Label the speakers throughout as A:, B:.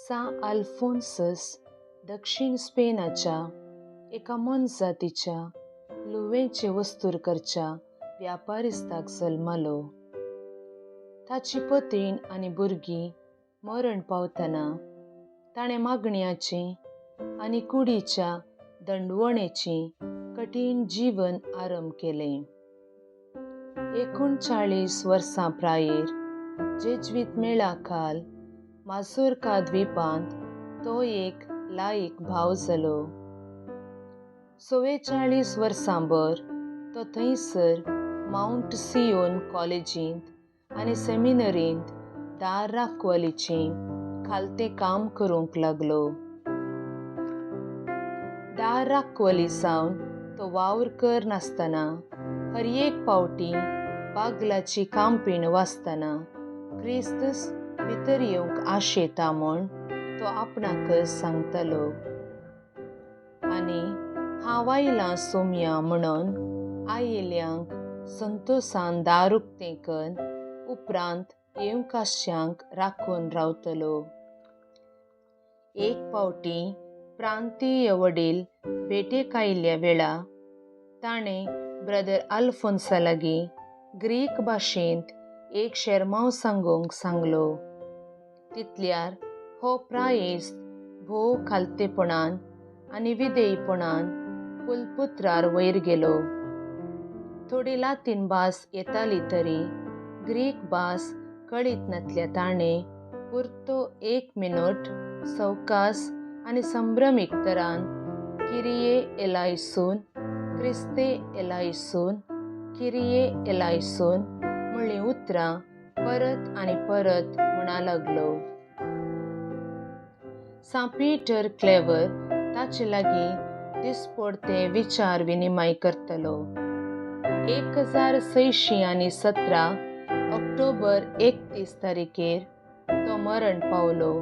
A: सां आल्फोन्सस दक्षिण स्पेनाच्या एका मोनजातीच्या लुवेचे वस्तूर करच्या व्यापारिस्ताक जल्मालो. ताची पतीण आनी भुरगीं मरण पावतना ताणें मागण्याची आनी कुडीच्या दंडवणेची कठीण जीवन आरंभ केलें. 39 वर्सां प्रायेर जेज्वीत मेळाखाल माजोर्का द्वीपांत तो एक लायक भाव जालो. 44 वर्सां भर तो थंयसर मावंट सियोन कॉलेजींत आनी सेमिनरींत दार राखवालीचें खालतें काम करूंक लागलो. दार राखवाली सावन तो वावर कर नासतना हर एक पावटी बागलाची कांपीण वाचतना क्रिस्तस भितर येवंक आशेता म्हूण तो आपणाकच सांगतालो आनी हांव आयलां सोमया म्हणून आयिल्ल्यांक संतोसान दार उक्तें कर उपरांत येवंक आसच्यांक राखून रावतलो. एक पावटी प्रांतीय वडील भेटेक आयिल्ल्या वेळा ताणें ब्रदर आल्फोन्सा लागीं ग्रीक भाशेंत एक शेरमांव सांगूंक सांगलो. तितल्यार हो प्रायेस्त भोव खालतेपणान आनी विधेयपणान पुलपुत्रार वयर गेलो. थोडी लातीन भास येताली तरी ग्रीक भास कळीत नासल्या ताणें पुरतो एक मिनट सवकास आनी संभ्रमीक तरान किरिये एलायसून, क्रिस्ते एलायसून, किरिये एलायसून म्हणलीं उतरां परत आनी परत म्हणा लागलो. सां पीटर क्लेवर ताचे लागीं दिसपडते विचार विनिमय करतलो. 1617 ऑक्टोबर 31 तारीखेर तो मरण पावलो.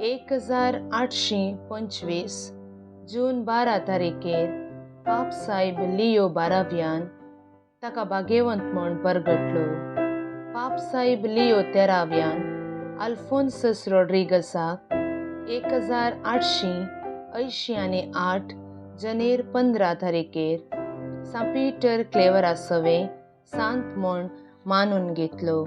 A: 1825 जून 12 तारीखेर पापसाहेब लियो बाराव्यान ताका भागेवंत म्हूण परगटलो. पापसाहेब लियो तेराव्यान आल्फोन्सस रॉड्रिगसाक 1888 जानेर 15 तारीखेर सां पीटर क्लेवरा सवें सांत म्हूण मानून घेतलो.